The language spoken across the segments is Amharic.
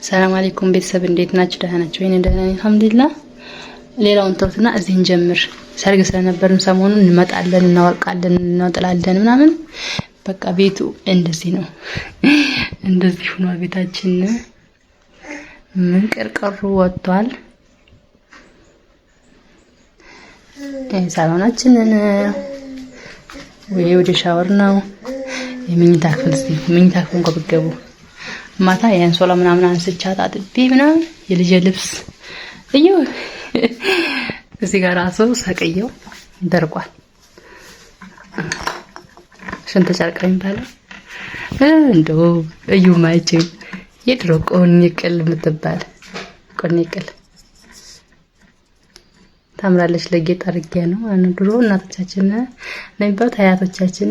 ሰላም አለይኩም ቤተሰብ እንዴት ናችሁ? ደህና ናችሁ? እኔ ደህና ነኝ አልሐምዱሊላህ። ሌላውን ተውትና እዚህ እንጀምር። ሰርግ ስለነበርን ሰሞኑን እንመጣለን፣ እናወልቃለን፣ እናወጥላለን ምናምን በቃ ቤቱ እንደዚህ ነው። እንደዚህ ሆኗል ቤታችን። ምንቅርቅሩ ወጥቷል። ሳሎናችንን ወይ ወደ ሻወር ነው የመኝታ ክፍል መኝታ ክፍል እንኳን ብትገቡ ማታ የአንሶላ ምናምን አንስቻት አጥቤ ምናምን የልጄ ልብስ እዩ እዚህ ጋር ራሱ ሰቅየው ደርቋል። ሽንት ጨርቅ የሚባለው እንደው እዩ ማይቼ የድሮ ቆኒ ቅል የምትባል ቆኒ ቅል ታምራለች። ለጌጥ አድርጌ ነው። ድሮ እናቶቻችን ነው የሚባሉት አያቶቻችን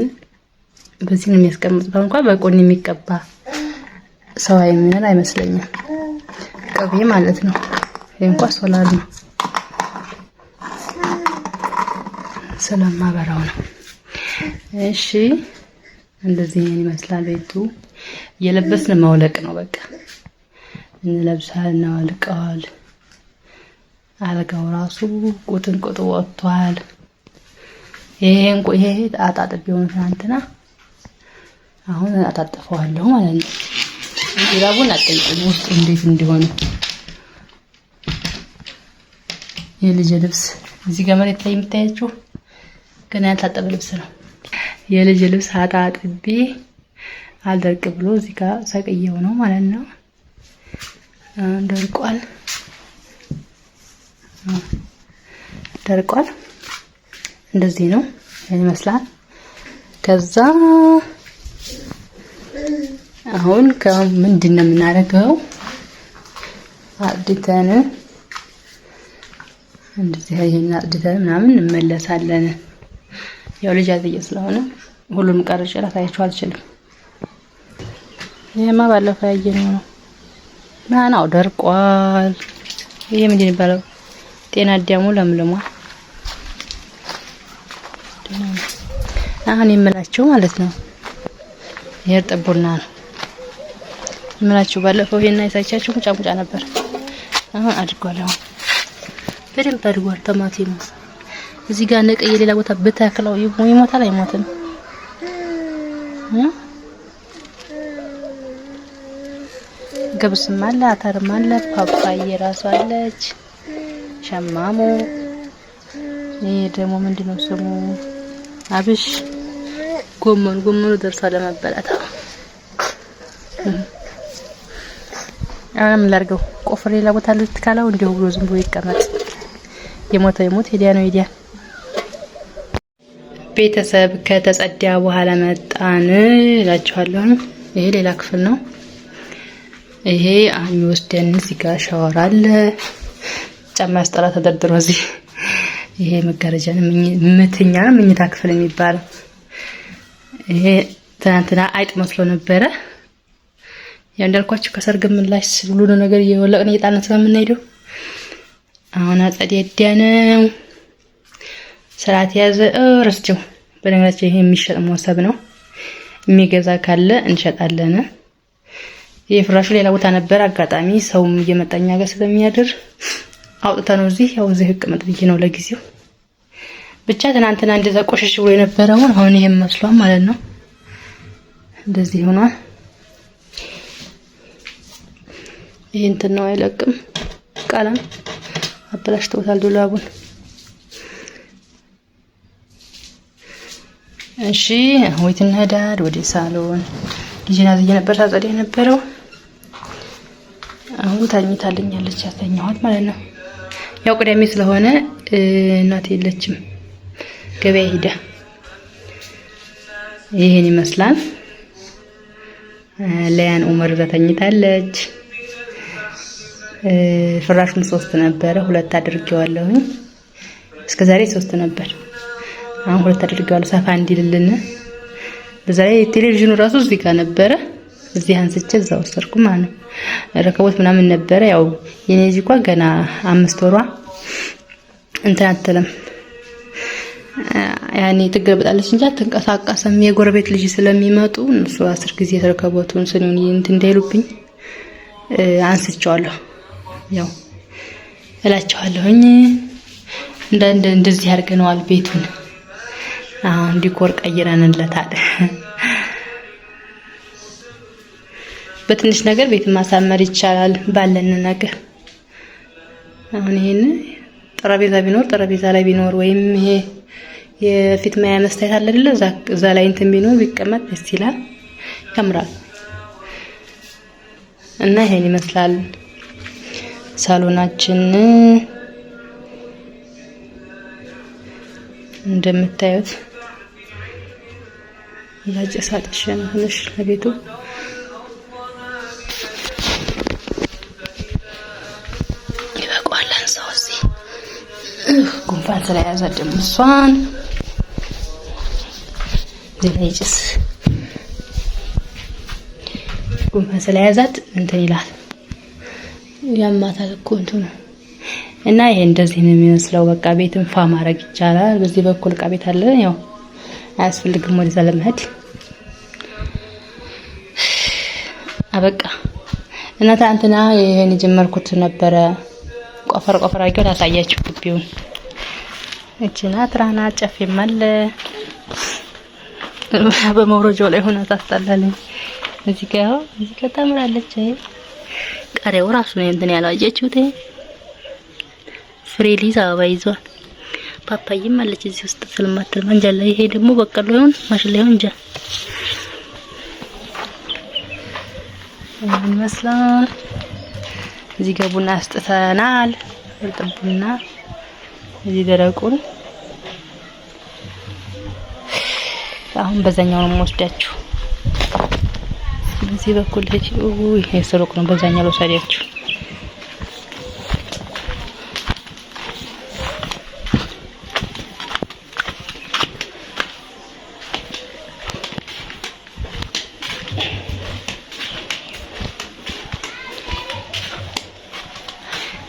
በዚህ ነው የሚያስቀምጡት። አሁን እንኳን በቆኒ የሚቀባ ሰው አይምን አይመስለኝም። ቅቤ ማለት ነው። ይሄ እንኳን ሶላር ነው ስለማበራው ነው። እሺ እንደዚህ ይመስላል ቤቱ። እየለበስን ማውለቅ ነው በቃ እንለብሳለን፣ እናወልቀዋል። አልጋው ራሱ ቁጥንቁጥ ወጥቷል። ይሄ እንቁ ይሄ አጣጥቤው ነው ትናንትና፣ አሁን አጣጥፈዋለሁ ማለት ነው። ጅራቡን አጠይቁኝ ውስጡ እንዴት እንዲሆነ። የልጅ ልብስ እዚህ ጋር መሬት ላይ የሚታያችሁ ገና ያልታጠበ ልብስ ነው። የልጅ ልብስ አጣጥቤ አልደርቅ ብሎ እዚህ ጋር ሰቅየው ነው ማለት ነው። ደርቋል ደርቋል። እንደዚህ ነው ይመስላል። ከዛ አሁን ከምንድን ነው የምናደርገው? አጽድተን እንደዚህ ይሄን አጽድተን ምናምን እንመለሳለን። ያው ልጅ አዝዬ ስለሆነ ሁሉንም ቀርጬ ላሳያችሁ አልችልም። ይሄማ ባለፈው ያየነው ነው። ናናው ደርቋል። ይሄ ምንድን ነው የሚባለው? ጤና አዳሙ ለምልሟል። አሁን የምላችሁ ማለት ነው ይሄ እርጥብ ቡና ነው የምላችሁ። ባለፈው ይሄን አይሳቻችሁ ሙጫ ሙጫ ነበር። አሁን አድጓል። አሁን በደንብ አድጓል። ቲማቲሙ እዚህ ጋር ነቀየ ሌላ ቦታ ብተክለው ይሞታል አይሞትም? ገብስም አለ፣ አተርም አለ፣ ፓፓዬ ራሱ አለች፣ ሸማሙ። ይሄ ደግሞ ምንድነው ስሙ? አብሽ ጎመኑ ጎመኑ ደርሷል ለመበላት። አሁን ምን ላድርገው? ቆፍሬ ሌላ ቦታ ልትካለው እንዲሁ ብሎ ዝም ብሎ ይቀመጥ። የሞተ የሞት ሄዲያ ነው ሄዲያ። ቤተሰብ ከተጸዳ በኋላ መጣን እላችኋለሁ። ይሄ ሌላ ክፍል ነው። ይሄ የሚወስደን እዚህ ጋር ሻወር አለ። ጫማ ያስጠላ ተደርድሮ እዚህ። ይሄ መጋረጃ ነው፣ ምትኛ ነው መኝታ ክፍል የሚባለው። ይሄ ትናንትና አይጥ መስሎ ነበረ። ያው እንዳልኳችሁ ከሰርግ ምላሽ ሁሉ ነገር እየወለቅን እየጣልን ስለምንሄደው አሁን አጸዳዳ ነው። ስርዓት የያዘ ረስቼው። በነገራችን ይሄ የሚሸጥ ሞሰብ ነው። የሚገዛ ካለ እንሸጣለን። ይሄ ፍራሹ ሌላ ቦታ ነበር። አጋጣሚ ሰውም እየመጣኛ ጋር ስለሚያድር አውጥተነው እዚህ ያው እዚህ እቅመጥ ብዬ ነው ለጊዜው። ብቻ ትናንትና እንደዛ ቆሸሽ ብሎ የነበረውን አሁን ይሄን መስሏል ማለት ነው። እንደዚህ ሆኗል። ይሄ እንትን ነው አይለቅም። ቀለም አበላሽተውታል ዶላቡን። እሺ ወይት እንሄዳለን ወደ ሳሎን። ልጄን አዝዬ ነበር ሳጸዳ የነበረው። አሁን ተኝታልኛለች፣ ያተኛኋት ማለት ነው። ያው ቅዳሜ ስለሆነ እናቴ የለችም ገበያ ሄዳ። ይሄን ይመስላል። ለያን ኡመር እዛ ተኝታለች። ፍራሹን ሶስት ነበረ፣ ሁለት አድርጌዋለሁኝ። እስከዛሬ ሶስት ነበር፣ አሁን ሁለት አድርጌዋለሁ ሰፋ እንዲልልን። በዛ ላይ ቴሌቪዥኑ ራሱ እዚህ ጋር ነበረ፣ እዚህ አንስቼ እዛ ወሰድኩ ማለት ነው። ረከቦት ምናምን ነበረ። ያው የኔ እዚህ እንኳን ገና 5 ወሯ እንትን አትልም፣ ያኔ ትገለበጣለች እንጂ አትንቀሳቀስም። የጎረቤት ልጅ ስለሚመጡ እነሱ 10 ጊዜ ረከቦቱን ስኒውን እንትን እንዳይሉብኝ አንስቼዋለሁ። ያው እላችኋለሁኝ እንደዚህ አድርገነዋል ቤቱን። አሁን decor ቀይረንለታል። በትንሽ ነገር ቤት ማሳመር ይቻላል ባለን ነገር። አሁን ይሄን ጠረጴዛ ቢኖር ጠረጴዛ ላይ ቢኖር ወይም ይሄ የፊት ማያ መስታየት አለ አይደለ? እዛ ላይ እንትን ቢኖር ቢቀመጥ ደስ ይላል፣ ያምራል። እና ይሄን ይመስላል ሳሎናችን እንደምታዩት። እዛ ጭስ አጥሼ ነው ትንሽ ለቤቱ። ይበቃዋል። ሰው እዚህ ጉንፋን ስለያዘ ደግሞ እሷን እዚህ ላይ ጭስ ጉንፋን ስለያዛት እንትን ይላል፣ ያማታል እኮ እንትኑ። እና ይሄ እንደዚህ ነው የሚመስለው። በቃ ቤትን ፋ ማድረግ ይቻላል። በዚህ በኩል ዕቃ ቤት አለ። ያው አያስፈልግም ወደዛ ለመሄድ። አበቃ። እና ትናንትና ይሄን የጀመርኩት ነበረ። ቆፈር ቆፈር አድርጌው ላሳያችሁ ግቢውን። እቺና ትራና ጨፌም አለ። በመውረጃው ላይ ሆና ታስጠላለች። እዚህ ጋር እዚህ ጋር ታምራለች። አይ ቃሪያው ራሱ ነው እንትን ያለው አያችሁት? ፍሬ ሊዝ አበባ ይዟል። ፓፓይም አለች እዚህ ውስጥ ስለማትል እንጃ። ይሄ ደግሞ በቀሎ ይሁን ማሽላ ይሁን እንጃ። ምን ይመስላል? እዚህ ጋር ቡና አስጥተናል። እርጥብ ቡና እዚህ ደረቁን። አሁን በዛኛው ነው የምወስዳችሁ። በዚህ በኩል ይሄ ስሩቅ ነው። በዛኛው ልወስዳችሁ።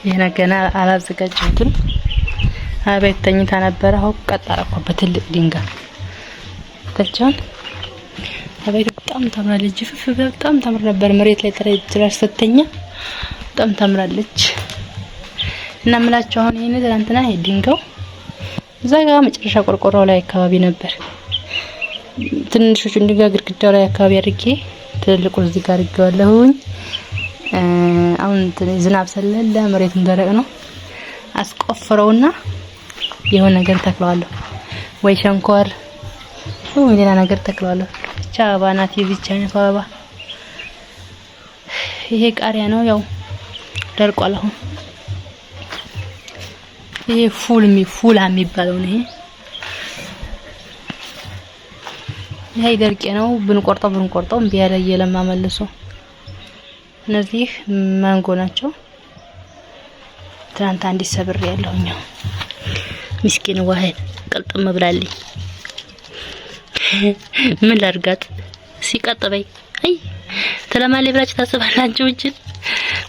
ይሄን ገና አላዘጋጀሁትም። አቤት ተኝታ ነበረ። አሁን ቀጥ አደረኳት በትልቅ ድንጋይ ተቻን። አቤት በጣም ታምራለች። ፍፍ በጣም ታምር ነበር። መሬት ላይ ተረጅራሽ ስተኛ በጣም ታምራለች። እና ምላችሁ አሁን ይሄን ትናንትና ድንጋዩ እዛ ጋር መጨረሻ ቆርቆሮው ላይ አካባቢ ነበር። ትንንሾቹን ድንጋይ ግድግዳው ላይ አካባቢ አድርጌ ትልልቁን እዚህ ጋር አድርጌዋለሁኝ። አሁን ዝናብ ስለሌለ መሬቱም ደረቅ ነው። አስቆፍረውና የሆነ ነገር ተክለዋለሁ፣ ወይ ሸንኮር ወይ ሌላ ነገር ተክለዋለሁ። ብቻ አበባ ናት የዚች አይነቱ አበባ። ይሄ ቃሪያ ነው፣ ያው ደርቋል አሁን። ይሄ ፉላ የሚባለው ነው። ይሄ ደርቄ ነው። ብንቆርጠው ብንቆርጠው እምቢ ያለ እየለማ መልሶ። እነዚህ ማንጎ ናቸው። ትናንት አንዲት ሰብሬ ያለሁኝ ምስኪን ዋህድ ቅልጥም ብላልኝ። ምን ላድርጋት? ሲቀጥበኝ አይ ተለማሌ ብላችሁ ታስባላችሁ እንጂ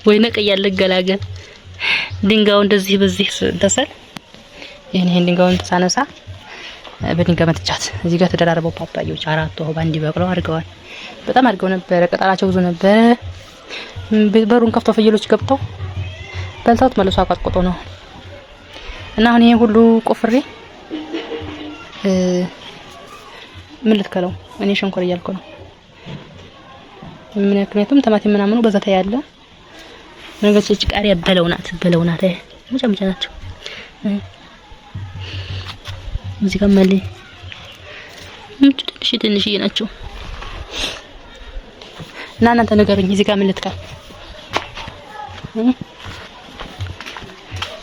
ወይ ነቀ ያለ ገላገል ድንጋዩ እንደዚህ በዚህ ተሰል ይሄን ድንጋዩን ተሳነሳ በድንጋይ መትቻት። እዚህ ጋር ተደራርበው ፓፓዮች አራቱ ባንድ በቅለው አድርገዋል። በጣም አድርገው ነበረ። ቅጠላቸው ብዙ ነበረ። በሩን ከፍተው ፍየሎች ገብተው በልተውት መልሶ አቋጥቆጦ ነው። እና አሁን ይሄን ሁሉ ቆፍሬ ምን ልትከለው? እኔ ሸንኮር እያልኩ ነው። ምክንያቱም ተማቲም ምናምኑ በዛ ያለ ነገች። ቃሪያ በለውናት በለውናት ሙጫ ሙጫ ናቸው። እዚህ ጋር ማለ ትንሽ ትንሽዬ ናቸው። እና እናንተ ንገሩኝ እዚህ ጋር ምን ልትከል?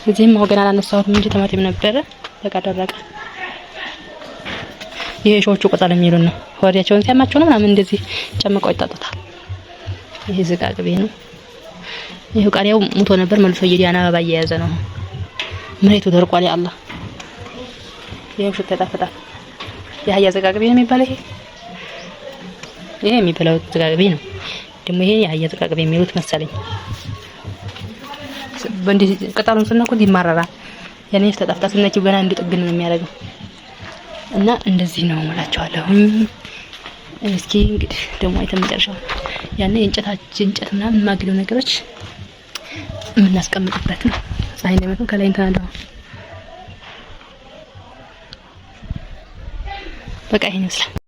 እዚህም አሁን ገና አላነሳሁትም እንጂ ቲማቲም ነበረ። በቃ ደረቀ። ይሄ ሾቹ ቅጠል የሚሉን ነው። ሆዳቸውን ሲያማቸው ነው ምናምን እንደዚህ ጨምቀው ይጠጡታል። ይሄ ዝቃቅቤ ነው። ይሄ ቃሪያው ሙቶ ነበር መልሶ እየዲያና አበባ እየያዘ ነው። መሬቱ ደርቋል። ያ አላህ ይሄው ሽታ ይጣፍጣል። የአህያ ዝቃቅቤ ነው የሚባለው። ይሄ የሚበላው ዝቃቅቤ ነው። ደግሞ ይሄ የአህያ ዝቃቅቤ የሚሉት መሰለኝ። በእንዲህ ቅጠሉን ስነኩት ይማረራል። ያኔ ተጣፍጣ ስነኪው ገና እንዲጠግን ነው የሚያደርገው። እና እንደዚህ ነው እላቸዋለሁ። እስኪ እንግዲህ ደግሞ አይተን መጨረሻው ያኔ የእንጨታችን እንጨት ምናምን ማግደው ነገሮች የምናስቀምጥበት ነው። ፀሐይ እንዳይመታው ከላይ እንትን አለው። በቃ ይሄን ይመስላል።